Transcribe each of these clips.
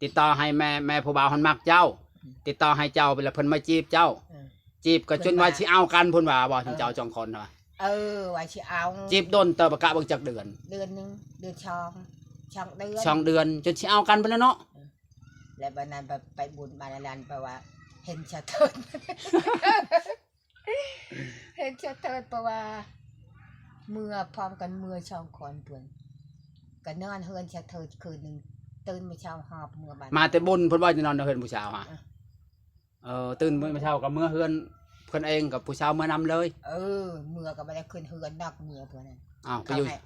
ຕິດຕໍ່ໃຫ້ແມ່ ແມ່ຜູ້ບ່າວຫັ້ນມັກເຈົ້າ ອືມ ຕິດຕໍ່ໃຫ້ເຈົ້າ ແລ້ວເພິ່ນມາຈີບເຈົ້າ ເອີ ຈີບກໍຈົນວ່າຊິເອົາກັນພຸ້ນວ່າ ເວົ້າເຖິງເຈົ້າສອງຄົນວ່າ ເອີ ວ່າຊິເອົາ ຈີບດົນເຕີບ ກະເບິ່ງຈັກເດືອນ ເດືອນໜຶ່ງ ເດືອນສອງ ສອງເດືອນ ສອງເດືອນ ຈົນຊິເອົາກັນພຸ້ນແຫຼະເນາະ ເອີ ແລ້ວບັດນັ້ນໄປ ໄປບຸນມານັ້ນ ແປວ່າເຫັນສະເທີດ ເຫັນສະເທີດ ເພາະວ່າເມືອພ້ອມກັນ ເມືອສອງຄົນພຸ້ນ ກໍນອນເຮືອນສະເທີດຄືນໜຶ່ງ ຕື່ນມາເຊົ້າຫອບເມືອບາດ ມາແຕ່ບຸນເພິ່ນວ່າຈະນອນເຮືອນຜູ້ສາວຫະ ເອີ ຕື່ນມາເຊົ້າກໍເມືອເຮືອນເພິ່ນເອງ ກັບຜູ້ສາວເມືອນຳເລີຍ ເອີ ເມືອກໍບໍ່ໄດ້ຂຶ້ນເຮືອນດອກ ເມືອເພິ່ນນັ້ນ ອ້າວ ໄປຢູ່ ເຂົາໃຫ້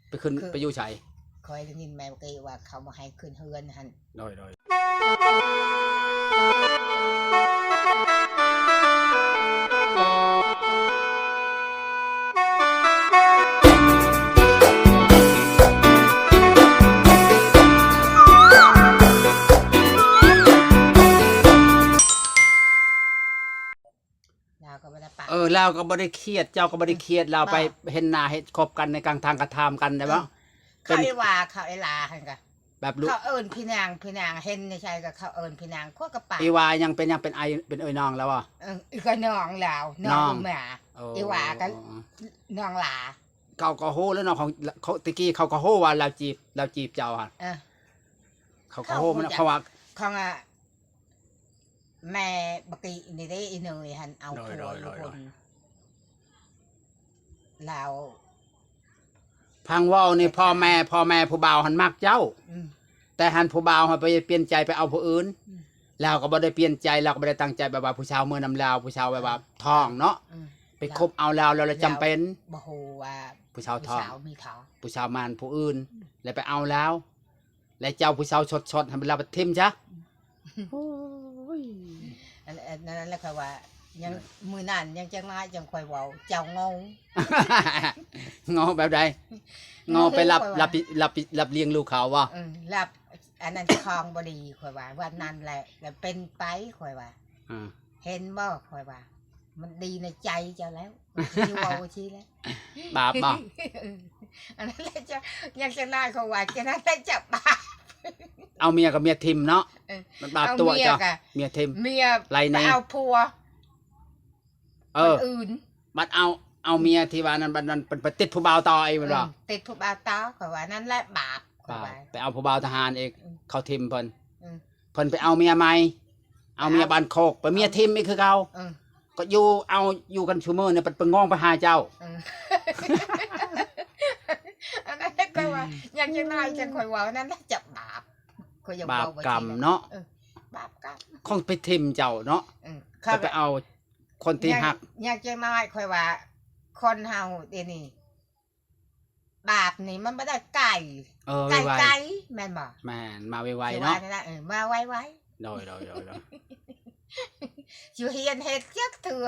ໄປຂຶ້ນ ຄື ໄປຢູ່ໃສ? ຂ້ອຍໄດ້ຍິນແມ່ເມື່ອກີ້ວ່າເຂົາບໍ່ໃຫ້ຂຶ້ນເຮືອນຫັ້ນ ໂດຍ ໂດຍ ລາວກໍບໍ່ໄດ້ປາກ ເອີ ລາວກໍບໍ່ໄດ້ຄຽດ ເຈົ້າກໍບໍ່ໄດ້ຄຽດ ອືມ ລາວໄປ ບໍ່ ເຫັນໜ້າເຫັນ ຄົບກັນໃນກາງທາງກະຖາມກັນໄດ້ບໍ່? ອືມ ເປັນ ເຂົາອີວ່າ ເຂົາອີຫຼາຫັ້ນກະ ແບບລຸ ເຂົາເອີ້ນພີ່ນາງ ພີ່ນາງເຫັນໃນໃສກໍເຂົາເອີ້ນພີ່ນາງ ຂ້ອຍກໍປາກ ອີວ່າຍັງເປັນ ຍັງເປັນອ້າຍ ເປັນເອື້ອຍນ້ອງລາວບໍ່? ເອີ ເອື້ອຍນ້ອງລາວ ນ້ອງ ນ້ອງ ອີ່ໝາ ໂອ້ ອີວ່າກໍ ອໍ ນ້ອງຫຼາ ເຂົາກໍຮູ້ແລ້ວເນາະ ຂອງ ຂອງ ແຕ່ກີ້ເຂົາກໍຮູ້ວ່າລາວຈີບ ລາວຈີບເຈົ້າຫັ້ນ ເອີ ເຂົາກໍຮູ້ ເຂົາຮູ້ ມັນ ເຂົາວ່າ ຂອງ ອາ ແມ່ບັກກີ້ນີ້ເດ້ ອີເນີຍຫັ້ນເອົາ ໂດຍ ຜົວ ໂດຍ ຢູ່ ໂດຍ ຄົນ ໂດຍ ລາວ ຟັງເວົ້ານີ້ ພໍ່ແມ່ ພໍ່ແມ່ຜູ້ບ່າວຫັ້ນມັກເຈົ້າ ອືມ ແຕ່ຫັ້ນຜູ້ບ່າວຫັ້ນໄປປ່ຽນໃຈໄປເອົາຜູ້ອື່ນ ອືມ ລາວກໍບໍ່ໄດ້ປ່ຽນໃຈ ລາວກໍບໍ່ໄດ້ຕັ້ງໃຈ ແບບວ່າຜູ້ສາວເມືອນຳລາວ ຜູ້ສາວແບບວ່າ ອ່າ ທ້ອງເນາະ ອືມ ໄປຄົບເອົາລາວ ແລ້ວລະຈຳເປັນ ລາວບໍ່ຮູ້ວ່າຜູ້ສາວທ້ອງ ຜູ້ສາວມີທ້ອງ ຜູ້ສາວມານຜູ້ອື່ນ ອືມ ແລ້ວໄປເອົາລາວ ແລະເຈົ້າຜູ້ສາວສົດໆ ໃຫ້ລາວໄປຖິ້ມຊະ ໂອ້ຍ ອັນ ອັນນັ້ນແຫຼະຂ້ອຍວ່າ ຍັງ ມື້ນັ້ນຍັງຈັກໜ້ອຍຈັ່ງຄ່ອຍເວົ້າ ເຈົ້າໂງ່ ໂງ່ແບບໃດ? ໂງ່ໄປລັບ ລັບ ລັບ ລັບລ້ຽງລູກເຂົາບໍ່? ເອີ ລັບ ອັນນັ້ນຂອງບໍ່ດີ ຂ້ອຍວ່າ ວັນນັ້ນແຫຼະ ແລ້ວເປັນໄປ ຂ້ອຍວ່າ ເຫັນບໍ່ ຂ້ອຍວ່າ ມັນດີໃນໃຈເຈົ້າແລ້ວ ຊິເວົ້າຊີ້ແຫຼະ ບາບບໍ່? ອັນນັ້ນແຫຼະເຈົ້າ ຍັງຈະນ້ອຍເຂົາວ່າ ຈັ່ງນັ້ນແຫຼະເຈົ້າບາບ ເອົາເມຍກັບເມຍຖິ້ມເນາະ ເອີ ມັນບາບຕົວະເຈົ້າ ເອົາເມຍກັບເມຍຖິ້ມ ເມຍໄລ່ໜີ ໄປເອົາຜົວ ເອີ ຄົນອື່ນ ບັດເອົາ ເອົາເມຍທີ່ວ່ານັ້ນ ບັດນັ້ນເພິ່ນໄປຕິດຜູ້ບ່າວຕໍ່ອີກແມ່ນບໍ່? ເອີ ຕິດຜູ້ບ່າວຕໍ່ ຂ້ອຍວ່ານັ້ນແຫຼະບາບ ຂ້ອຍວ່າ ບາບ ໄປເອົາຜູ້ບ່າວທະຫານອີກ ເອີ ເຂົາຖິ້ມເພິ່ນ ເອີ ເພິ່ນໄປເອົາເມຍໃໝ່ ເອົາເມຍ ເອົາ ບ້ານໂຄກ ໄປເມຍຖິ້ມອີກຄືເກົ່າ ເອີ ກໍຢູ່ ເອົາ ຢູ່ກັນຊຸມື້ນີ້ ໄປງອງໄປຫາເຈົ້າ ເອີ ອັນນັ້ນແຫຼະຂ້ອຍວ່າ ອືມ ຍັງຈັກໜ້ອຍຈັ່ງຄ່ອຍເວົ້າ ອັນນັ້ນແຫຼະຈະບາບ ຂ້ອຍຢາກເວົ້າ ບາບກຳເນາະ ເອີ ບາບກຳ ຄົງໄປຖິ້ມເຈົ້າເນາະ ເອີ ກໍໄປເອົາຄົນທີ່ຮັກ ຍັງ ຍັງຈັກໜ້ອຍຂ້ອຍວ່າ ຄົນເຮົາດຽວນີ້ ບາບນີ້ມັນບໍ່ໄດ້ໄກ ເອີ ໄກ ໄວໆ ໄກແມ່ນບໍ່? ແມ່ນ ມາໄວໆ ເນາະ ເອີ ມາໄວໆ ໂດຍ ໂດຍ ໂດຍ ໂດຍ ຊິຮຽນເຮັດຈັກເທື່ອ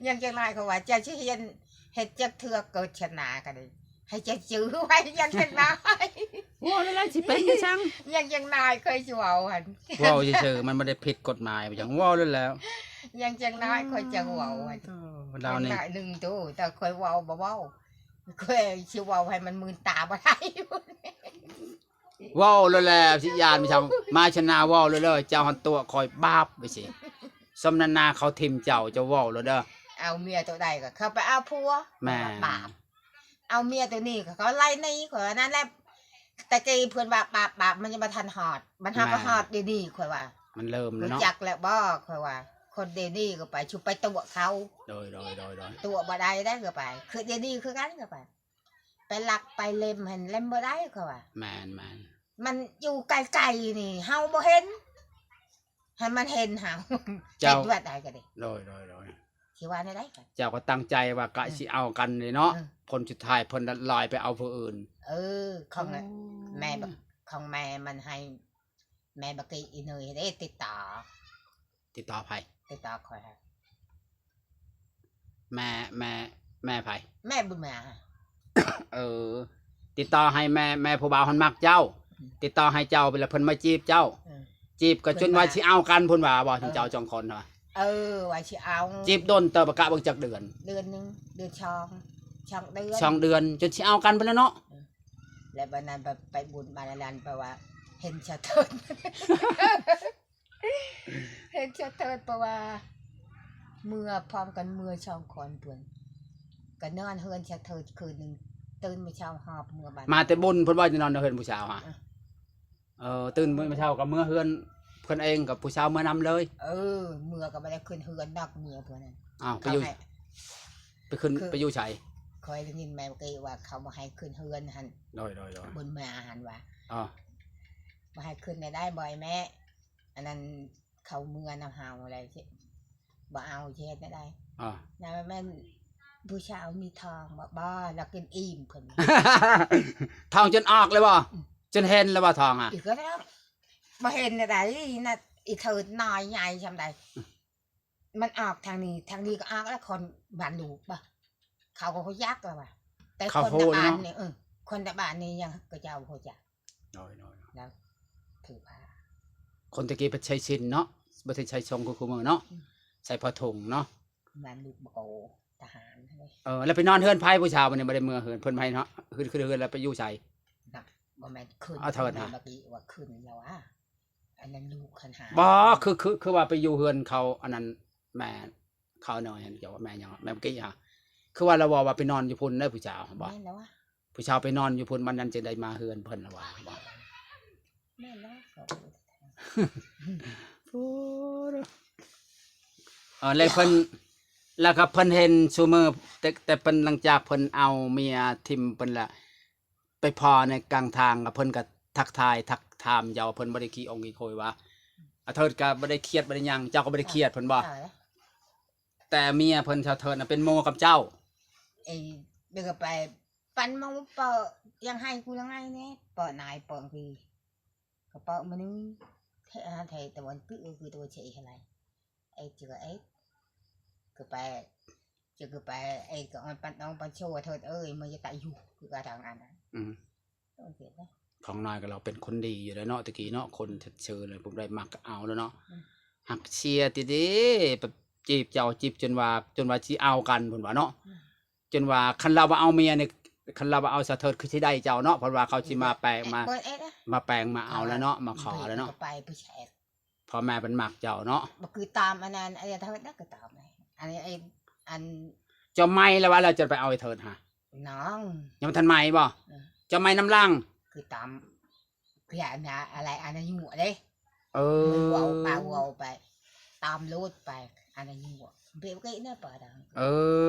ຍັງຈັກໜ້ອຍເຂົາວ່າ ເຈົ້າຊິຮຽນເຮັດຈັກເທື່ອເກີດຊາດໜ້າກໍໄດ້ ໃຫ້ເຈົ້າຈື່ໄວ້ ຍັງຈັກໜ້ອຍ ເວົ້າແລ້ວຊິເປັນຈັ່ງຊັ້ນ ຍັງຈັກໜ້ອຍຂ້ອຍຊິເວົ້າຫັ້ນ ເວົ້າຊື່ໆ ມັນບໍ່ໄດ້ຜິດກົດໝາຍຫຍັງ ເວົ້າແລ້ວ ຍັງຈັກໜ້ອຍຂ້ອຍຈະເວົ້າ ລາວນີ້ ໜ້ອຍໜຶ່ງໂຕ ແຕ່ຂ້ອຍເວົ້າບໍ່ເວົ້າ ຂ້ອຍຊິເວົ້າໃຫ້ມັນມື່ນຕາບໍ່ໄດ້ ເວົ້າໂລດແຫຼະ ຊິຢ້ານໄປຊະ ມາຊະນາເວົ້າໂລດເດີ ເຈົ້າຫັ້ນຕົວະຂ້ອຍບາບໄປຊິ ສົມນ້ຳໜ້າເຂົາຖິ້ມເຈົ້າ ເຈົ້າເວົ້າໂລດເດີ ເອົາເມຍໂຕໃດກໍເຂົາໄປເອົາຜົວ ແມ່ນ ບາບ ເອົາເມຍໂຕນີ້ກໍເຂົາໄລ່ໜີ ຂ້ອຍວ່ານັ້ນແຫຼະ ແຕ່ກີ້ເພິ່ນວ່າບາບ ບາບ ມັນຍັງບໍ່ທັນຮອດ ມັນຫາກໍຮອດດຽວນີ້ ຂ້ອຍວ່າ ມັນເລີ່ມແລ້ວເນາະ ຮູ້ຈັກແລ້ວບໍ່ ຂ້ອຍວ່າ ຄົນດຽວນີ້ກໍໄປ ຊຸມໄປຕົວະເຂົາ ໂດຍ ໂດຍ ໂດຍ ໂດຍ ຕົວະບໍ່ໄດ້ເດ້ ກໍໄປ ຄືດຽວນີ້ຄືກັນ ກໍໄປ ໄປລັກໄປເລັມຫັ້ນ ເລັມບໍ່ໄດ້ ຂ້ອຍວ່າ ແມ່ນໆ ມັນຢູ່ໄກໆ ນີ້ເຮົາບໍ່ເຫັນ ໃຫ້ມັນເຫັນເຮົາ ເຈົ້າ ເຮັດວັດໃດກໍໄດ້ ໂດຍ ໂດຍ ໂດຍ ຊິວ່າແນວໃດກໍ ເຈົ້າກໍຕັ້ງໃຈວ່າກະ ເອີ ຊິເອົາກັນເດ້ເນາະ ເອີ ຜົນສຸດທ້າຍເພິ່ນລະລອຍໄປເອົາຜູ້ອື່ນ ເອີ ຂອງ ໂອ້ຍ ແມ່ບັກ ຂອງແມ່ມັນໃຫ້ ແມ່ບັກກີ້ອີເນີຍເດ້ຕິດຕໍ່ ຕິດຕໍ່ໃຜ? ຕິດຕໍ່ຂ້ອຍ ແມ່ ແມ່ ແມ່ໃຜ? ແມ່ບຸນມາ ເອີ ຕິດຕໍ່ໃຫ້ແມ່ ແມ່ຜູ້ບ່າວຫັ້ນມັກເຈົ້າ ອືມ ຕິດຕໍ່ໃຫ້ເຈົ້າ ແລ້ວເພິ່ນມາຈີບເຈົ້າ ເອີ ຈີບກໍຈົນວ່າຊິເອົາກັນພຸ້ນວ່າ ເວົ້າເຖິງເຈົ້າສອງຄົນວ່າ ເອີ ວ່າຊິເອົາ ຈີບດົນເຕີບ ກະເບິ່ງຈັກເດືອນ ເດືອນໜຶ່ງ ເດືອນສອງ ສອງເດືອນ ສອງເດືອນ ຈົນຊິເອົາກັນພຸ້ນແຫຼະເນາະ ເອີ ແລ້ວບັດນັ້ນໄປ ໄປບຸນມານັ້ນ ແປວ່າ ເຫັນສາວເທີດ ເຫັນສາວເທີດ ເພາະວ່າເມືອພ້ອມກັນ ເມືອສອງຄົນເພິ່ນ ກໍນອນເຮືອນສາວເທີດຄືນໜຶ່ງ ຕື່ນມາເຊົ້າຫອບເມືອບ້ານ ມາແຕ່ບຸນເພິ່ນວ່າຈະນອນເຮືອນຜູ້ສາວຫະ ເອີ ເອີ ຕື່ນມາເຊົ້າກໍເມືອເຮືອນເພິ່ນເອງ ກັບຜູ້ສາວເມືອນຳເລີຍ ເອີ ເມືອກໍບໍ່ໄດ້ຂຶ້ນເຮືອນດອກ ເມືອເພິ່ນນັ້ນ ອ້າວ ໄປຢູ່ ເຂົາໃຫ້ ໄປຂຶ້ນ ຄື ໄປຢູ່ໃສ ຂ້ອຍໄດ້ຍິນແມ່ເມື່ອກີ້ວ່າເຂົາບໍ່ໃຫ້ຂຶ້ນເຮືອນຫັ້ນ ໂດຍໆໆ ບຸນມາຫັ້ນວ່າ ອໍ ບໍ່ໃຫ້ຂຶ້ນໄດ້ ບໍ່ໃຫ້ແມ່ ອັນນັ້ນເຂົາເມືອນຳເຮົາແລ້ວ ຊິບໍ່ເອົາ ຊິເຮັດແນວໃດ ອໍ ນັ້ນແມ່ນຜູ້ສາວມີທ້ອງບໍ່? ບໍ່ ລາວກິນອີ່ມເພິ່ນ ທ້ອງຈົນອອກເລີຍບໍ່? ອືມ ຈົນເຫັນແລ້ວບໍ່ທ້ອງຫະ? ອີກແລ້ວ ບໍ່ເຫັນແນວໃດ ອີ່ເທີດນ້ອຍໃຫຍ່ຊ່ຳໃດ ມັນອອກທາງນີ້ ທາງນີ້ກໍອອກແລ້ວ ຄົນບ້ານລູກບໍ່ ເຂົາກໍຮູ້ຈັກແລ້ວວ່າ ແຕ່ຄົນໃນບ້ານນີ້ ເອີ ຄົນໃນບ້ານນີ້ຍັງ ເຂົາເຈົ້າຮູ້ຈັກ ໂດຍໆ ແລ້ວຖືພາ ຄົນແຕ່ກີ້ເພິ່ນໃສ່ສິ້ນເນາະ ບໍ່ໄດ້ໃສ່ຊົງຄື ຄືມື້ເນາະ ອືມ ໃສ່ຜ້າຖົງເນາະ ແມ່ນລູກບໍ່ໂກທະຫານເລີຍ ເອີ ແລ້ວໄປນອນເຮືອນໃຜຜູ້ສາວບັດນີ້ ບໍ່ໄດ້ເມືອເຮືອນເພິ່ນໃຜເນາະ ຂຶ້ນ ຂຶ້ນເຮືອນແລ້ວໄປຢູ່ໃສ ນະ ບໍ່ແມ່ນຂຶ້ນ ເອົາເທີນຫາ ແມ່ນເມື່ອກີ້ວ່າຂຶ້ນແລ້ວຫວາ ອັນນັ້ນລູກຄັນຫາ ບໍ່ ຄື ຄື ຄືວ່າໄປຢູ່ເຮືອນເຂົາ ອັນນັ້ນແມ່ ເຂົານ້ອຍຫັ້ນ ເຈົ້າວ່າແມ່ຫຍັງ ແມ່ເມື່ອກີ້ຫາ ຄືວ່າລາວເວົ້າວ່າໄປນອນຢູ່ພຸ້ນເດີຜູ້ສາວ ບໍ່ ແມ່ນແລ້ວຫວາ ຜູ້ສາວໄປນອນຢູ່ພຸ້ນ ມັນນັ້ນຈຶ່ງໄດ້ມາເຮືອນເພິ່ນລະວ່າ ບໍ່ ແມ່ນແລ້ວ ເອີ ແລ້ວເພິ່ນ ແລ້ວກໍເພິ່ນເຫັນຊຸມື້ ແຕ່ ແຕ່ເພິ່ນ ຫຼັງຈາກເພິ່ນເອົາເມຍຖິ້ມເພິ່ນລະ ໄປພໍ້ໃນກາງທາງ ແລ້ວເພິ່ນກໍທັກທາຍ ທັກຖາມເຈົ້າ ເພິ່ນບໍ່ໄດ້ຂີ້ອົງຂີ້ໂຄຍຫວາ ອາເທີດກໍບໍ່ໄດ້ຄຽດ ບໍ່ໄດ້ຫຍັງ ເຈົ້າກໍບໍ່ໄດ້ຄຽດເພິ່ນບໍ່? ເອີ ແຕ່ເມຍເພິ່ນ ສາວເທີດນະ ເປັນໝູ່ກັບເຈົ້າ ເອີ ເດີກະໄປ ປັນໝູ່ເປີ ຍັງໃຫ້ກູຍັງໃຫ້ແດ່ ເປີນາຍເປີພີ ກະເປີມື້ໜຶ່ງ ແທ້ ແທ້ຕາວັນປຶກ ຄືຕາວັນເຊໄລ ເອກ ຈະກະເອກ ກະໄປ ຈະກະໄປ ເອກ ກະອອນປັນອອງປັນໂຊ ເທີດເອີຍ ມາຢາຕາຢູ່ ຄືກະທາງອັນນັ້ນ ອືມ ຂອງນ້ອຍກໍລາວເປັນຄົນດີຢູ່ແລ້ວເນາະ ແຕ່ກີ້ເນາະ ຄົນເຊີນເລີຍ ຜູ້ໃດມັກກໍເອົາແລ້ວເນາະ ອືມ ຮັກເຊຍຕິເດ ແບບຈີບເຈົ້າ ຈີບຈົນວ່າ ຈົນວ່າຊິເອົາກັນພຸ້ນວ່າເນາະ ອືມ ຈົນວ່າຄັນລາວວ່າເອົາເມຍນີ້ ຄັນລາວວ່າເອົາສາວເທີດຄືຊິໄດ້ເຈົ້າເນາະ ເພາະວ່າເຂົາຊິມາແປງມາ ເອີ ມາແປງມາເອົາແລ້ວເນາະ ມາຂໍແລ້ວເນາະ ໄປຜູ້ຊາຍ ພໍ່ແມ່ເພິ່ນມັກເຈົ້າເນາະ ບໍ່ຄືຕາມອັນນັ້ນ ໄອ້ເທີດນະ ຄືຕາມ ອັນນີ້ ອັນ ເຈົ້າໃໝ່ແລ້ວວ່າ ແລ້ວຈະໄປເອົາໄອ້ເທີດຫາ ນ້ອງ ຍັງບໍ່ທັນໃໝ່ບໍ່? ເອີ ເຈົ້າໃໝ່ນຳຫຼັງ ຄືຕາມ ຄືອັນນະ ອາໄລ ອັນນະ ຢູ່ເດ້ ເອີ ເວົ້າໄປ ເວົ້າໄປ ຕາມໂລດໄປ ອັນນະ ຢູ່ ເບເກເນປາດັງ ເອີ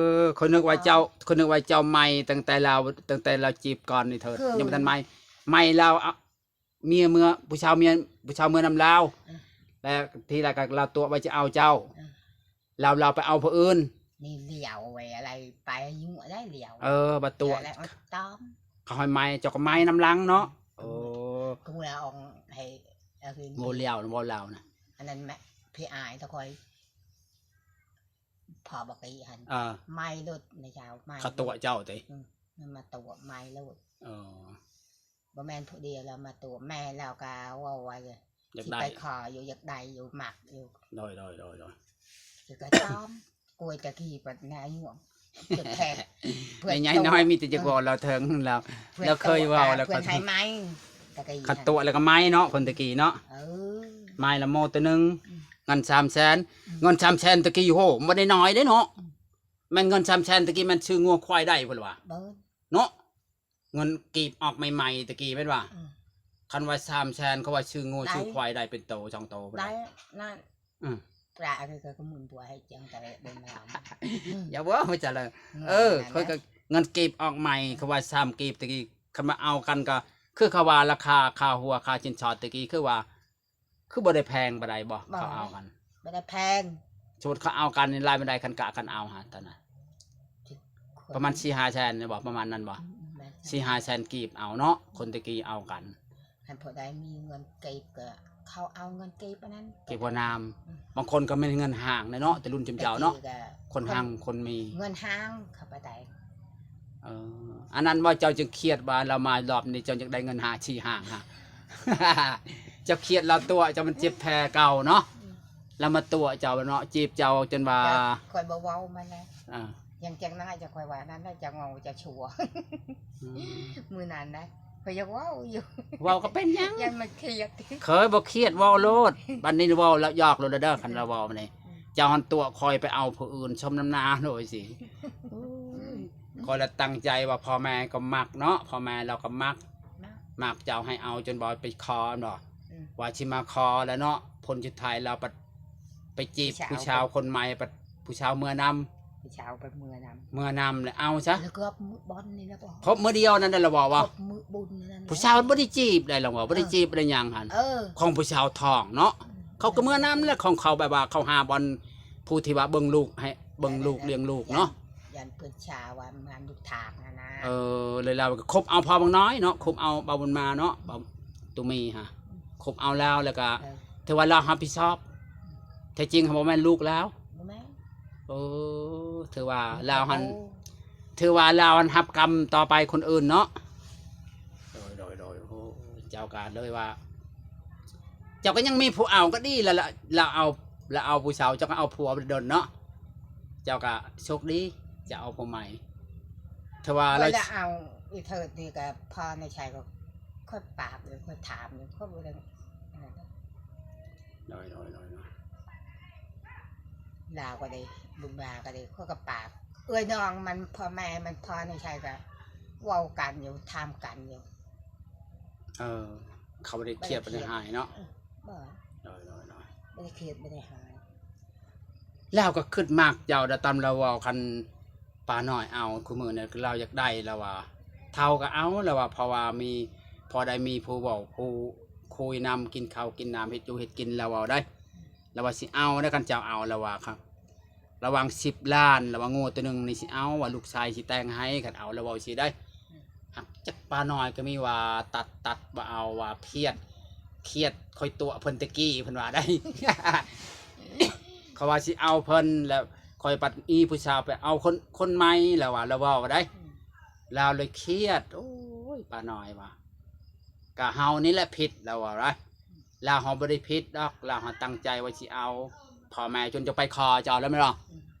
ຂ້ອຍນຶກວ່າເຈົ້າ ຂ້ອຍນຶກວ່າເຈົ້າໃໝ່ຕັ້ງແຕ່ລາວ ຕັ້ງແຕ່ລາວຈີບກ່ອນນີ້ເທີດ ຍັງບໍ່ທັນໃໝ່ ໃໝ່ລາວ ເມຍເມືອ ຜູ້ຊາວເມຍ ຜູ້ຊາວເມືອນຳລາວ ອືມ ແລ້ວທີແລກກໍລາວຕົວະວ່າຈະເອົາເຈົ້າ ອືມ ລາວ ລາວໄປເອົາຜູ້ອື່ນ ນີ້ຫຼຽວໄວ້ອະໄລ ໄປຢູ່ອະໄລຫຼຽວ ເອີ ບັດຕົວະ ແລ້ວຕາມ ເຂົາໃຫ້ໃໝ່ ເຈົ້າກໍໃໝ່ນຳຫຼັງເນາະ ອືມ ໂອ້ ກໍລາວອອກໃຫ້ ໂອ້ ລຽວ ເວົ້າລາວນະ ອັນນັ້ນແມ່ ພີ່ອາຍຕະຄອຍ ພໍ່ບັກອີຫັ້ນ ເອີ ໃໝ່ໂລດນະເຈົ້າ ໃໝ່ ເຂົາຕົວະເຈົ້າຕິ ອືມ ມັນມາຕົວະໃໝ່ໂລດ ເອີ ບໍ່ແມ່ນຜູ້ດຽວລາວມາຕົວະ ແມ່ລາວກໍເວົ້າວ່າ ຢາກໄດ້ ຊິໄປຂໍຢູ່ ຢາກໄດ້ຢູ່ ມັກຢູ່ ໂດຍໆໆໆ ຄືກໍຕອມ ໂກຍຕະກີ້ປະນາຍວມ ຈຸດແທ້ ແມ່ໃຫຍ່ນ້ອຍມີແຕ່ຈະເວົ້າລາວເຖິງລາວ ລາວເຄີຍເວົ້າແລ້ວກໍໃຫ້ໃໝ່ ຕະກີ້ ຄັນຕົວະແລ້ວກໍໃໝ່ເນາະ ຄົນຕະກີ້ເນາະ ເອີ ໃໝ່ລະໂມໂຕໜຶ່ງ ອືມ ເງິນສາມແສນ ອືມ ເງິນສາມແສນຕະກີ້ ໂຫ ບໍ່ໄດ້ນ້ອຍເດ້ເນາະ ອືມ ແມ່ນເງິນສາມແສນຕະກີ້ ແມ່ນຊື້ງົວຄວາຍໄດ້ພຸ້ນລະວ່າ ເບິ່ງ ເນາະ ເງິນກີບອອກໃໝ່ໆຕະກີ້ແມ່ນວ່າ ອືມ ຄັນວ່າສາມແສນ ເຂົາວ່າຊື້ງົວ ໄດ້ ຊື້ຄວາຍໄດ້ເປັນໂຕສອງໂຕພຸ້ນ ໄດ້ ລະ ນັ້ນ ອືມ ປະອັນນີ້ກໍໝູນບົວໃຫ້ຈັ່ງຕະເລະເບິ່ງນຳ ອືມ ຢ່າເວົ້າ ເຈົ້າລະ ເອີ ຂ້ອຍກໍເງິນກີບອອກໃໝ່ ເຂົາວ່າສາມກີບຕະກີ້ ຄັນມາເອົາກັນກໍ ຄືເຂົາວ່າລາຄາຄ່າຫົວຄ່າສິນສອດຕະກີ້ ຄືວ່າ ຄືບໍ່ໄດ້ແພງປານໃດບໍ່? ບໍ່ ເຂົາເອົາກັນ ບໍ່ໄດ້ແພງ ສົມມຸດເຂົາເອົາກັນນີ້ຫຼາຍປານໃດ ຄັນກະກັນເອົາຫັ້ນ ຕອນນັ້ນ ປະມານສີ່ຫ້າແສນນີ້ບໍ່? ປະມານນັ້ນບໍ່? ອືມ ສີ່ຫ້າແສນກີບເອົາເນາະ ຄົນແຕ່ກີ້ເອົາກັນ ຄັນຜູ້ໃດມີເງິນກີບກໍເຂົາເອົາເງິນກີບອັນນັ້ນ ກີບຫົວໜາມ ອືມ ບາງຄົນກໍແມ່ນເງິນຫ້າງເນາະ ແຕ່ລຸ້ນຈຸມເຈົ້າເນາະ ແຕ່ກີ້ກໍ ຄົນຮັ່ງຄົນມີ ເງິນຫ້າງເຂົາໄປໄດ້ ເອີ ອັນນັ້ນວ່າເຈົ້າຈຶ່ງຄຽດວ່າລາວມາລອບນີ້ ເຈົ້າຢາກໄດ້ເງິນຫ້າ ສີ່ຫ້າງຫະ ເຈົ້າຄຽດລາວຕົວະເຈົ້າ ມັນເຈັບແຜເກົ່າເນາະ ອືມ ລາວມາຕົວະເຈົ້າເນາະ ຈີບເຈົ້າຈົນວ່າ ຂ້ອຍບໍ່ເວົ້າມັນແຫຼະ ອ່າ ຍັງຈັ່ງນັ້ນຈະຂ້ອຍວ່ານັ້ນ ຈະເຫງົາຈະຊົ່ວ ອືມ ມື້ນັ້ນນະ ຂ້ອຍຢາກເວົ້າຢູ່ ເວົ້າກໍເປັນຫຍັງ? ຢ້ານມັນຄຽດ. ເຄີຍບໍ່ຄຽດ ເວົ້າໂລດ. ບັດນີ້ເວົ້າແລ້ວຢອກໂລດເດີ ຄັນລາວເວົ້ານີ້. ອືມ. ເຈົ້າຫັ້ນຕົວະຂ້ອຍໄປເອົາຜູ້ອື່ນ ສົມນ້ຳໜ້າໂລດຊິ. ໂອ້ຍ ຂ້ອຍລະຕັ້ງໃຈວ່າພໍ່ແມ່ກໍມັກເນາະ ພໍ່ແມ່ລາວກໍມັກ ມັກ ມັກເຈົ້າໃຫ້ເອົາ ຈົນບໍ່ໄປຂໍແມ່ນບໍ່? ອືມ. ວ່າຊິມາຂໍແລ້ວເນາະ ຜົນສຸດທ້າຍລາວໄປ ໄປຈີບຜູ້ຊາວ ຜູ້ຊາວຄົນໃໝ່ ບັດຜູ້ຊາວເມືອນຳ ຜູ້ຊາວໄປເມືອນຳ ເມືອນຳແລ້ວເອົາຊະ ແລ້ວກໍມື້ບ່ອນນີ້ແຫຼະບໍ່ ຄົບມື້ດຽວນັ້ນແຫຼະ ລະເວົ້າວ່າ ຄົບມື້ບຸນນັ້ນແຫຼະ ຜູ້ຊາວບໍ່ໄດ້ຈີບໄດ໋ ລະເວົ້າ ບໍ່ໄດ້ ເອີ ຈີບບໍ່ໄດ້ຫຍັງຫັ້ນ ເອີ ຂອງຜູ້ຊາວທ້ອງເນາະ ອືມ ເຂົາກໍເມືອນຳແຫຼະ ຂອງເຂົາແບບວ່າເຂົາຫາບ່ອນຜູ້ທີ່ວ່າເບິ່ງລູກໃຫ້ ເບິ່ງລູກ ເອີ ລ້ຽງລູກເນາະ ຢ້ານເພິ່ນຊາວ່າມາລູກທາກຫັ້ນນະ ເອີ ແລ້ວລາວກໍຄົບເອົາພໍ່ບັກນ້ອຍເນາະ ຄົບເອົາບ່າວບຸນມາເນາະ ບ່າວຕຸມີຫາ ອືມ ຄົບເອົາລາວ ແລ້ວກໍ ເອີ ຖືວ່າລາວຮັບຜິດຊອບ ແທ້ຈິງຫັ້ນບໍ່ແມ່ນລູກລາວ ບໍ່ແມ່ນ ໂອ້ ຖືວ່າລາວຫັ້ນ ໂອ້ ຖືວ່າລາວຫັ້ນຮັບກຳຕໍ່ໄປຄົນອື່ນເນາະ ໂດຍ ໂດຍ ໂດຍ ໂອ້ ເຈົ້າກໍເລີຍວ່າ ເຈົ້າກໍຍັງມີຜູ້ເອົາກໍດີລະ ລະ ລາວເອົາ ລາວເອົາຜູ້ສາວ ເຈົ້າກໍເອົາຜົວໄປດົນເນາະ ເຈົ້າກໍໂຊກດີ ຈະເອົາຜູ້ໃໝ່ ຖືວ່າລາວ ຂ້ອຍລະເອົາອີເທີດນີ້ກໍພໍໃນໃຈ ກໍຂ້ອຍປາກຢູ່ ຂ້ອຍຖາມຢູ່ ຂ້ອຍບໍ່ໄດ້ ໂດຍ ໂດຍ ໂດຍ ໂດຍ ລາວກໍດີ ບຸນມາກໍດີ ຂ້ອຍກໍປາກ ເອື້ອຍນ້ອງມັນ ພໍ່ແມ່ມັນ ພໍ່ໃນໄທກໍເວົ້າກັນຢູ່ ຖາມກັນຢູ່ ເອີ ເຂົາບໍ່ໄດ້ຄຽດ ບໍ່ໄດ້ຄຽດ ບໍ່ໄດ້ຮ້າຍເນາະ ເອີ ບໍ່ ໂດຍ ໂດຍ ໂດຍ ບໍ່ໄດ້ຄຽດ ບໍ່ໄດ້ຮ້າຍ ລາວກໍຄຶດມັກເຈົ້າ ແລ້ວຕາມລາວເວົ້າ ຄັນ ປ້ານ້ອຍເອົາ ຄູ່ມື້ນີ້ລາວຢາກໄດ້ ລາວວ່າ ເຖົ້າກໍເອົາ ລາວວ່າ ເພາະວ່າມີ ພໍໄດ້ມີຜູ້ເວົ້າ ຜູ້ຄຸຍນຳ ກິນເຂົ້າກິນນ້ຳ ເຮັດຢູ່ເຮັດກິນ ລາວເວົ້າໄດ໋ ລາວວ່າຊິເອົາໄດ໋ ຄັນເຈົ້າເອົາ ລາວວ່າ ລະຫວ່າງສິບລ້ານ ລາວວ່າ ງົວໂຕໜຶ່ງນີ້ຊິເອົາ ວ່າລູກຊາຍຊິແຕ່ງໃຫ້ ຄັນເອົາ ລາວເວົ້າຊີ້ໄດ໋ ຫາກຈັກປ້ານ້ອຍກໍມີວ່າ ຕັດ ຕັດ ບໍ່ເອົາ ວ່າຄຽດ ຄຽດ ຂ້ອຍຕົວະເພິ່ນແຕ່ກີ້ ເພິ່ນວ່າໄດ໋ ເຂົາວ່າຊິເອົາເພິ່ນ ແລ້ວຂ້ອຍບັດມີຜູ້ສາວໄປເອົາຄົນ ຄົນໃໝ່ ລາວວ່າ ລາວເວົ້າໄດ໋ ອືມ ລາວເລີຍຄຽດ ໂອ້ຍ ປ້ານ້ອຍວ່າ ກະເຮົານີ້ແຫຼະຜິດ ລາວວ່າໄດ໋ ລາວເຮົາບໍ່ໄດ້ຜິດດອກ ລາວເຮົາຕັ້ງໃຈວ່າຊິເອົາ ພໍ່ແມ່ຈົນຈະໄປຂໍເຈົ້າແລ້ວແມ່ນບໍ່ ອືມ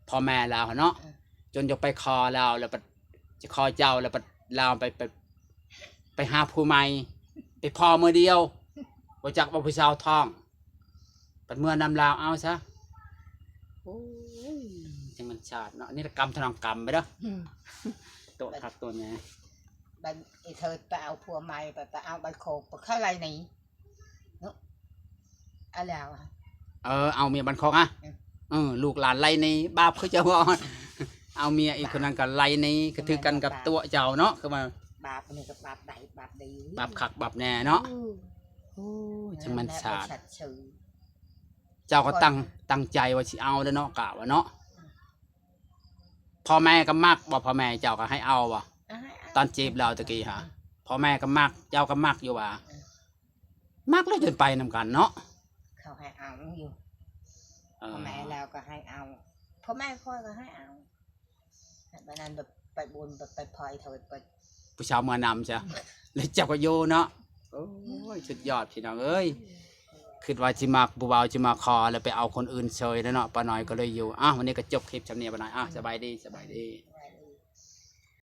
ພໍ່ແມ່ລາວຫັ້ນເນາະ ເອີ ຈົນຈະໄປຂໍລາວ ແລ້ວບັດຈະຂໍເຈົ້າ ແລ້ວບັດລາວໄປ ໄປ ໄປຫາຜູ້ໃໝ່ ໄປພໍມື້ດຽວ ບໍ່ຈັກວ່າຜູ້ສາວທ້ອງ ບັດເມືອນຳລາວເອົາຊະ ໂອ້ຍ ຈັ່ງມັນຊາດເນາະ ນິລະກຳທະນອງກຳໄປເດີ ອືມ ໂຕະຄັກໂຕະແນ່ ບັດອີເທີດໄປເອົາຜົວໃໝ່ ໄປ ໄປເອົາບັດໂຄກ ໄປເຂົ້າໄລ່ໜີ ເນາະ ອາແລ້ວ ເອີ ເອົາເມຍບ້ານຄອກອະ ອືມ ເອີ ລູກຫຼານໄລ່ໜີ ບາບຄືເຈົ້າເວົ້າ ເອົາເມຍອີກຄົນນັ້ນກໍໄລ່ໜີ ກໍຖືກກັນກັບຕົວະເຈົ້າເນາະ ຄືວ່າບາບນີ້ກໍບາບໃດບາບດີ ບາບຄັກບາບແນ່ເນາະ ອືມ ໂອ້ຍ ຈັ່ງມັນຊາດ ເຈົ້າກໍຕັ້ງ ຕັ້ງໃຈວ່າຊິເອົາແລ້ວເນາະ ກະວ່າເນາະ ອືມ ພໍ່ແມ່ກໍມັກບໍ່ ພໍ່ແມ່ເຈົ້າກໍໃຫ້ເອົາບໍ່ ກໍໃຫ້ເອົາ ຕອນຈີບລາວຕະກີ້ຫາ ອືມ ພໍ່ແມ່ກໍມັກ ເຈົ້າກໍມັກຢູ່ຫວາ ອືມ ມັກແລ້ວຈົນໄປນຳກັນເນາະ ເຂົາໃຫ້ເອົາຢູ່ ເອີ ພໍ່ແມ່ລາວກໍໃຫ້ເອົາ ພໍ່ແມ່ຂ້ອຍກໍໃຫ້ເອົາ ບັດນັ້ນແບບໄປບຸນ ແບບໄປພໍ້ເທີດ ໄປ ຜູ້ສາວເມືອນຳຊະ ແລ້ວເຈົ້າກໍຢູ່ເນາະ ໂອ້ຍ ສຸດຍອດພີ່ນ້ອງເອີຍ ອືມ ຄິດວ່າຊິມັກຜູ້ບ່າວ ຊິມາຂໍ ແລ້ວໄປເອົາຄົນອື່ນເຊີຍແລ້ວເນາະ ປ້ານ້ອຍກໍເລີຍຢູ່ ອ້າວ ວັນນີ້ກໍຈົບຄລິບຊ່ຳນີ້ ປ້ານ້ອຍ ອ້າວ ສະບາຍດີ ສະບາຍດີ.